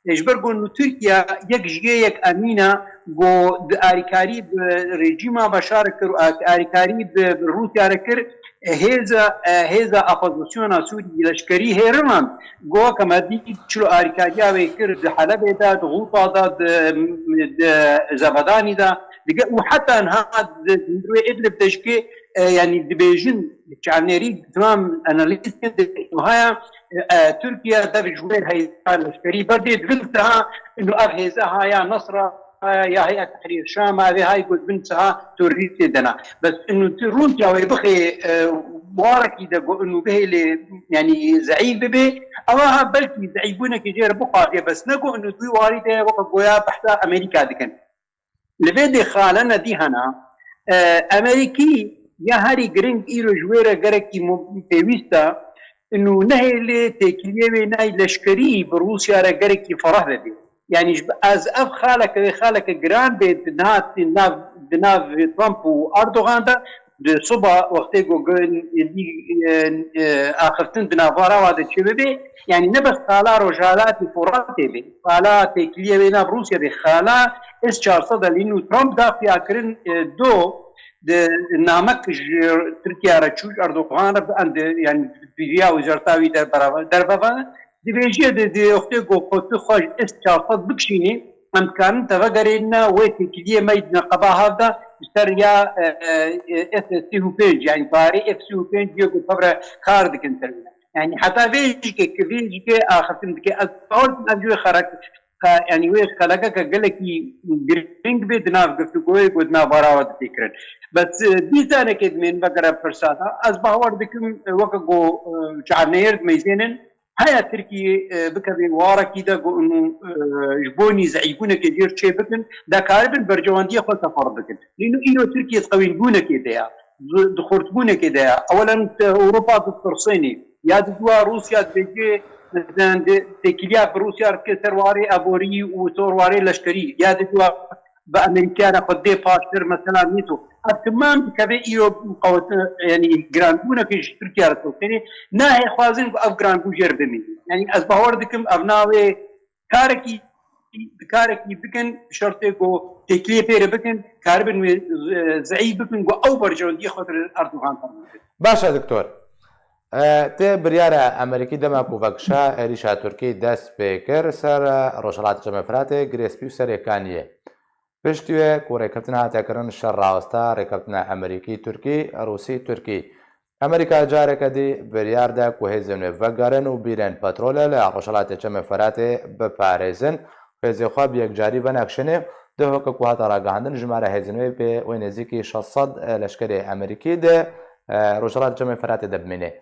E, ji ber ku inu Tirkiye yek ji yê yek emîn e ku di alîkarî bi rejîma Beşar kir û alîkarî bi, bi Rûsya re kir, e, hêza, e, hêza opozisyona Sûrî leşkerî hêrin an. Ku weke me dît çilo alîkariya wê kir di Helebê de, di Xûta de, di, di Zebedanî de, dige û heta niha di, di Îdlib de jikê, e, yanî dibêjin, çavnêrî, tamam analîzên di haya, e, Tirkiye dev ji wê hêza leşkerî berdê, dibin siha, inu ev hêza haya Nasra, ya Heyet Tehrîr Şam, ev hay ku dibin siha terorîstê dena. Bes inu tu Rûsya wê bixê, e, warekî de ku inu bihêlê, yanî zeîf bibe, ewa ha belkî zeîfbûnekê jê re bixwaze, bes ne ku inu di wî warî de weke goya behsa Amerîka dikin. Li vê dê xalene dî hena, e, Amerîkî ya herî giring îro ji wê re gerekî mu-, pêwîst e, inu nehêlê têkiliyê wê nayê leşkerî bi Rûsya re gerekî fereh vebê. Yanî ji, ez ev xaleke, wê xaleke giran bê di nav, di nav, di nav Trump û Erdogan de, di siba wextê ku gu-, e, e, axiftin di navbera wa de çêbibe, yanî ne bes xala Rojhelatê Furatê be, xala têkiliyê wê nav Rûsya be, xala S çar sed e lîn û Trump da xuya kirin, e, do di namek ji Tirkiye re çû, ji Erdogan re bi endi, yanî biriya wezareta wî de beraber derve ve, dibêje di, di wextê ku xwe tu xwe ji S çar sed bikişînî, em dikarin te vegerîne wê têkiliyê me yî di neqeba hev de ji ser ya, e, e, F sî û pênc, yanî tayarê F sî û pênc yê ku tevre kar dikin tevî. Yanî heta vê jikê, ki vê jikê axiftin dike, ez bawer dikim ev ji wê xerek-, xe-, yanî wê xelekeke gelekî giring bê di nav guftûgoyê ku di nav vara we dike kirin. Bes, e, dîsanekê dimên vegere pirsa de, ez bawer dikim, e, weke ku, e, çavnêr dimeyzênin, Heya Tirkiyê, e, bikeve warekî de ku inu, e, ji bo nî zeîfbûnekê jê re çê bikin, de karibin berjewendiyê xwe teferrû bikin. Lê nu îro Tirkiye di qewînbûnekê de ya, di, di xurtbûnekê de ya. Ewelen, e, Ewropa ditirsênê. Ya di dua Rûsya dibêje, mesela, di, têkiliya bi Rûsya re dike ser warê aborî û ser warê leşkerî. Ya di dua bi Amerîkaya re xwe dê paştir, mesela NATO. Ev timam dikeve îro qewet-, yanî giranbûnekê ji Tirkiye re dixwîne. Nahê xwazin ku ev giranbûn jê re bimîne. Yanî ez bawer dikim ev navê karekî, karekî bikin, şertê ku têkiliyê pê re bikin, karibin wê, e, zeîf bikin ku ew berjewendiyê xwe li Erdogan fermî bikin. Baş e, doktor. E, tê biryara Amerîkî dema ku vekişa êrîşa Tirkî dest pê kir ser Rojhilatê Çemê Firatê, Girê Spî û Serê Kaniyê. Piştî wê ku rêkeftin hate kirin, şer rawesta rêkeftina Amerîkî-Tirkî, Rûsî-Tirkî. Amerîka careke dî biryar da ku hêzên wê vegerin û bîrên petrolê li Rojhilatê Çemê Firatê biparêzin, hêzê xwe bi yekcarî venekşinê. Di hoke ku hate ragihandin, jimara hêzên wê pê wê nêzîkî şeş sed leşkerê Amerîkî di, e, Rojhilatê Çemê Firatê de bimîne.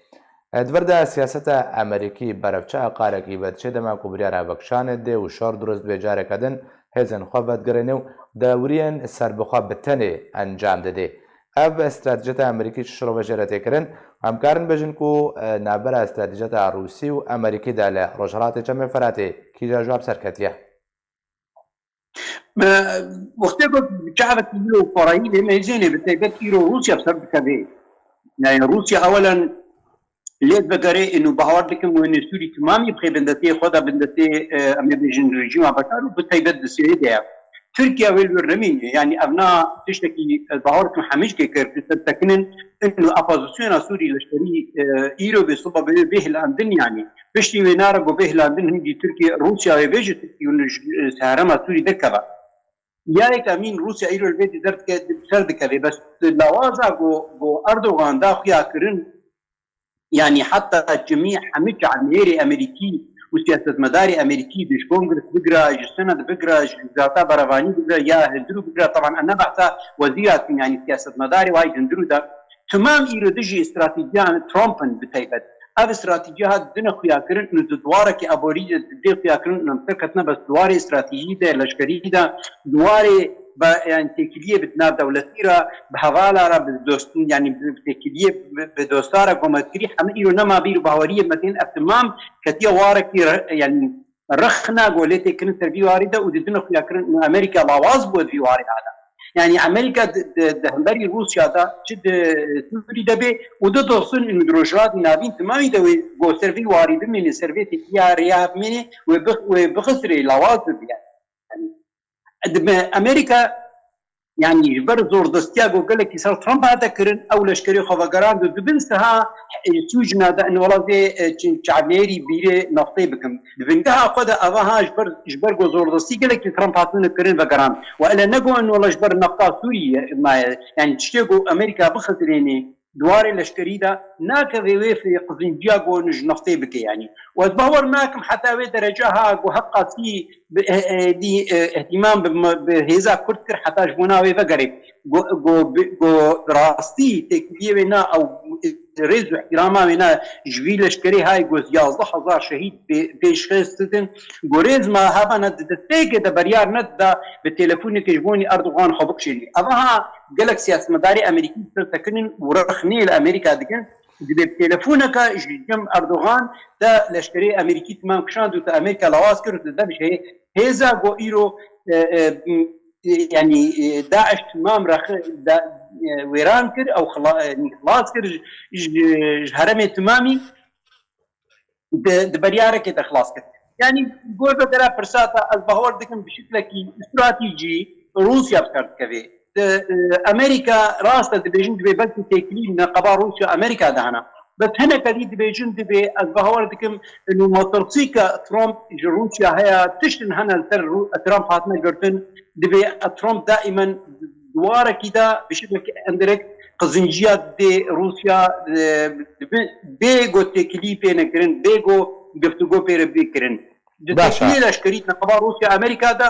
Di vir de siyaseta Amerîkî berev çi aqarekî vediçe dema ku biryara vekişanê dê û şer dirust bê, careke din hêzên xwe vedigirêne û dewriyên serbixwe bi tenê encam didê. Ev stratejiyeta Amerîkî çi şirove jê re tê kirin? Em karin bêjin ku, e, navbera stratejiyeta Rûsî û Amerîkî de li Rojhilatê Çemê Firatê kîja ji we bi ser ketiye? Me wextê got çavekî îro xwarayî lê meyzênê bi taybet îro Rûsya bi ser dikeve. Yani Rûsya ewelen lê vegere û bawer dikim wê Sûrî timamî bixê bindetiyê xwe de bindetê, e, em ê bêjin rejîma Beşar û bi taybet di Sûriyê de ye. Tirkiye wê li wir nemîne. Yani ev na tiştekî ez bawer dikim hemî ji kê kir, di ser tekinin û opozisyona Sûrî leşkerî, e, îro bê siba bê bê hilandin yani. Piştî wê nare ku bê hilandin hingî Tirkiye, Rûsya wê bêje Tirkiye û ji, e, herêma Sûrî derkeve. Ya yek emîn Rûsya îro li vê dî derdike, ser dikeve. Bes lawaza ku, ku Erdogan da xuya kirin, yani heta çimî hemî camêrê Amerîkî û siyasetmedarê Amerîkî di ji Kongres bigira, ji Senat bigira, ji Wezareta Berevanî bigira, ya Hundirû bigira, taban em ne behsa wezîra dikin, yani siyasetmedarê wayî Hundirû de. Timam îro dijî stratejiya Trump in bi taybet. Ev stratejiya hat dine xuya kirin û di duwarekî aborî de dê xuya kirin û em ser ketine bes duwarê stratejî de, leşkerî de, duwarê be, yani têkiliyê bi nav dewletî re, bi hevala re, bi dostin, yani bi têkiliyê bi, bi dosta re, gometkirî hemî îro nema bîr û baweriyê me tên ev timam ketiye warekî re, yani rexna ku lê tê kirin ser vî warî de û didine xuya kirin û Amerîka lawaz bû di vî warî de. Yani Amerîka di, di, di hemberî Rûsya de çi di Sûrî de bê û di doxsin û di Rojhilatê Navîn timamî de wê ku ser vî warî bimîne, ser vê têkiliya rêya bimîne, wê bix-, wê bixisirê lawaz bibiye. Yani, di me-, Amerîka, yani ji ber zordestiya ku gelekî ser Trump hate kirin, ew leşkerê xwe vegerand û di bin siha, e, sûcina de in wela vê, e, çi-, çavnêrî bîrê naftê bikim. Di bingeha xwe de eva ha ji ber, ji ber ku zordestî gelekî Trump hatine kirin vegerand. Û ele ne ku in wela ji ber nafta Sûriyê maye. Yani tiştê ku Amerîka bixizirênê, di warê leşkerî de nakeve wê fê qizinciya ku ji naftê bike yani. Û ez bawer nakim heta wê derece ha ku heqasî bi, e, e, dî, e, îhtîmam bi, bi hêza Kurd kir heta ji bona wê vegerê. Ku, ku, bi, ku rastî têkiliyê wê na ew rêz û îhtîrama wê na ji vî leşkerê hay ku yazdeh hezar şehîd pê-, pêşxist ditin. Ku rêz me hebana di destpêkê de beryar nedida bi telefonekê ji bonî Erdogan xwe bikişênî. Eva ha gelek siyasetmedarê Amerîkî ser tekinin û rexnê li Amerîka dikin. Dibê bi telefoneke ji cem Erdogan te leşkerê Amerîkî timam kişand û te Amerîka lawaz kir û te dev ji hê-, hêza ku îro, e, e, m, e, yani, e, DAIŞ timam rex-, da-, e, wêran kir, ew xila-, e, xilas kir ji, ji, ji heremê timamî. Di, di beryarekê de xilas kir. Yanî gor vegera pirsa te ez bawer dikim bi şiklekî stratejî Rûsya bi ser dikeve. Di, e, Amerîka rast e dibêjin dibê belkî têkilî neqeba Rûsya Amerîka de hene. Bes hineke dî dibêjin dibê ez bawer dikim û metirsîka Trump ji Rûsya heye, tiştin hene li ser Rû-, Trump hatine girtin, dibê Trump daîmen di warekî de bi şiklekî endirek qizinciya dê Rûsya, e, bi, bê ku têkilî pê nekirin, bê ku guftûgo pê re bê kirin. Di Baş e. têkiliyê leşkerî neqeba Rûsya Amerîka de,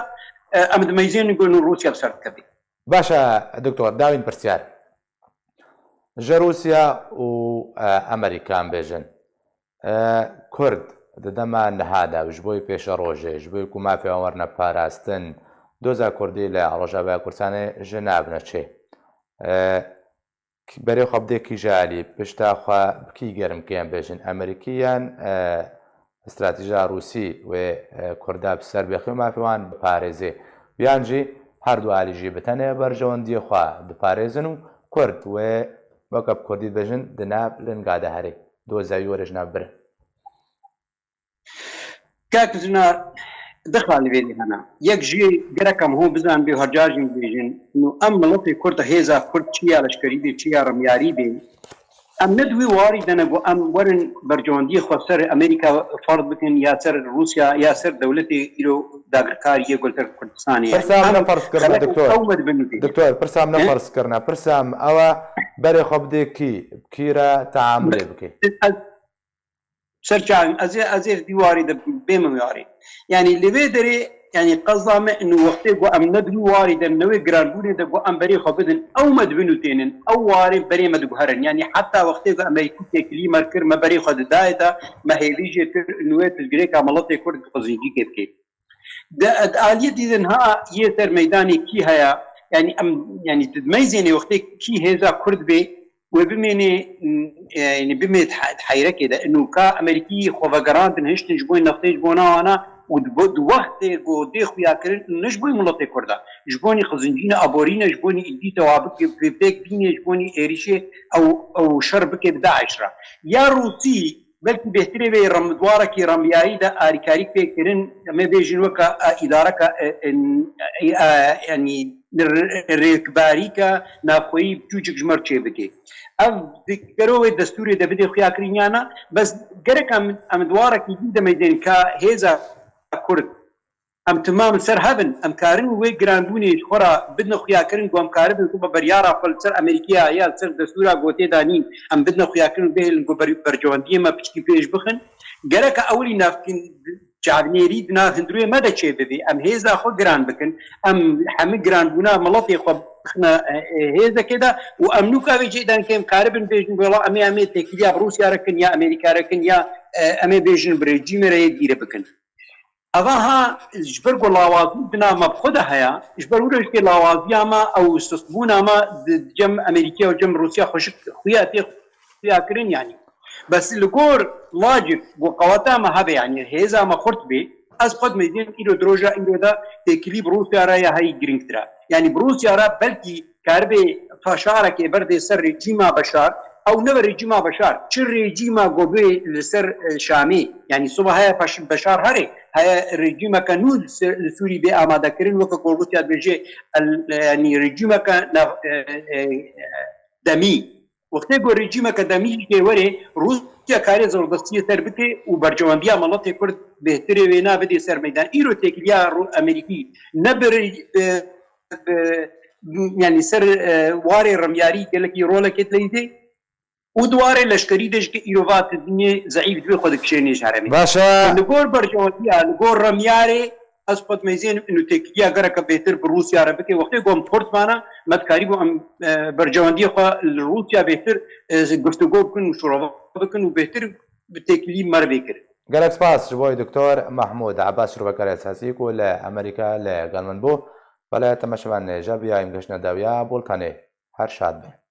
e, em dimeyzên ku nû Rûsya bi ser dikevê. Baş e, doktor, dawîn pirsyar. Ji Rûsya û, e, Amerîka em bêjin. E, Kurd di dema niha de û ji bo pêşerojê, ji bo ku mafê wan werne parastin, doza Kurdî li Rojavaya Kurdistanê ji nav neçê. E, Berê xwe bidê kîja alî, pişta xwe bi kî germ kê em bêjin, Amerîkî yan, e, stratejiya Rûsî wê, e, Kurda bi ser bêxî û mafê wan biparêzê. Yan jî her du alî jî bi tenê berjewendiyê xwe diparêzin û Kurd wê weke bi Kurdî dibêjin di nav linga de herê. Doza wî were ji nav birin. Kak Zinar, du xal li vê de hene. Yek jî gerek em hûn bizan bê, her car jî bêjin. Nû em miletê Kurd, hêza Kurd çi ya leşkerî bê, çi ya remyarî bê. Em ne di wî warî de ne ku em werin berjewendiyê xwe ser Amerîka ferz bikin ya ser Rûsya ya ser dewletê îro dagirkar yê ku li ser Kurdistanê ye. Pirsa em ne ferz kirine, doktor. Ew me dibin bê. Doktor, pirsa em ne ferz kirine. Pirsa em ew e, berê xwe bidê kî, kî re teamulê bike. Ez Ser çavên ez ê, ez ê di warî de bêm warî. Yanî li vê derê, yanî qeza me û wextê ku em ne di wî warî de, ne wê giranbûnê de ku em berê xwe bidin, ew me dibin û tênin, ew warê berê me diguherin. Yanî heta wextê ku em ê ku têkilî me kir, me berê xwe didayê de, me hêvî jê kir û wê tizgirêka miletê Kurd bi qizincî kê bikê. Di, di aliyê dî de niha yê ser meydanê kî heye? Yanî em, yanî tu dimeyzênê wextê kî hêza Kurd bê, wê bimênê, m, e, yanî bimê di he-, di heyrekê de. Ino ka Amerîkî xwe vegerandin, hiştin ji bo neftê, ji bo nawana û di bo-, di wextê ku dê xuya kirin, ne ji bo miletê Kurda, ji bo qizincîna aborî ne, ji bo îdî tewa bike, pê-, pêk bînê, ji bo êrîşê ew, ew şer bike bi DAIŞ re. Ya Rûsî, belkî bêhtirê vê rem-, di warekî remyayî de alîkarî pê kirin, em ê bêjin weke, e, îdareka, e, e, e, e, yanî r-, rêkbarîke navxweyî biçûçik ji me re çêbike. Ev di gero wê destûrê de bidê xuyakirin ya na, bes gerek em, em di warekî dî de meydên ka hêza Kurd, em timam li ser hev in, em karin wê giranbûnê ji xwe re bidin xuyakirin, ku em karibin ku bi biryara xwe li ser Amerîkaya ya li ser destûra gotê de nîn, em bidin xuyakirin û bihêlin ku ber-, berjewendiyê me piçkî pêş bixin. Gereke ewilî navkin çavnêrî di nav hundirê me de çêbibe. Em hêza xwe giran bikin. Em hemî giranbûna miletê xwe bixine, e, e, hêzekê de û em nûka vê cihê de em karibin bêjin, wela em ê, em ê têkiliya bi Rûsya re kin ya Amerîka re kin ya, e, em ê bêjin bi rejîmê re yê dîre bikin. Eva ha ji ber ku lawazî di nav me bi xwe de heye, ji ber wilo jikê lawaziya me ew sustbûna me di, di cem Amerîkaya û cem Rûsya xweşik xuya tê xuya kirin yanî. Bes li gor lacik ku qeweta me hebe yanî hêza me xurt bê, ez xwe dimeyzên îro di roja îro de têkilî bi Rûsya re ya heyî girîngtir e. Yanî bi Rûsya re belkî karibê paşarekê berdê ser rejîma Beşar, ew nebe rejîma Beşar, çi rejîma ku bê li ser, e, Şamê, yanî siba heye paş-, Beşar here, heye rejîmeke nû li ser, li Sûrî bê amadekirin, weke ku Rûsya dibêje, el-, yanî rejîmeke nav-, e, e, demî. Wextê ku rejîmeke demî jê were, Rûsya karê zordestiyê ser bike û berjewendiya miletê Kurd bêhtirê wê na bidê ser meydan. Îro têkiliya Rû-, Amerîkî ne bi, bi, bi, yanî ser, e, warê remyarî gelekî rolekê dileyîzê û di warê leşkerî de jikê îro va tu dinyê zeîf dibê xwe dikişênê ji herêmê. Baş e. Li gor berjewendiya, li gor remyarê ez xwe dimeyzênim û têkiliya gereke bêhtir bi Rûsya re bike. Wextê ku em xurt bana, me dikarîbû em, e, berjewendiyê xwe li Rûsya bêhtir, e, guftûgo bikin û şirove bikin û bêhtir bi têkilî me re bê kirin. Gelek spas ji bo Doktor Mahmûd Ebas, şirokara siyasî ku li Amerîka li gel min bû. Belê, temaşevanê, ji ber em geştine dawiya Boltanê. Her şad bin.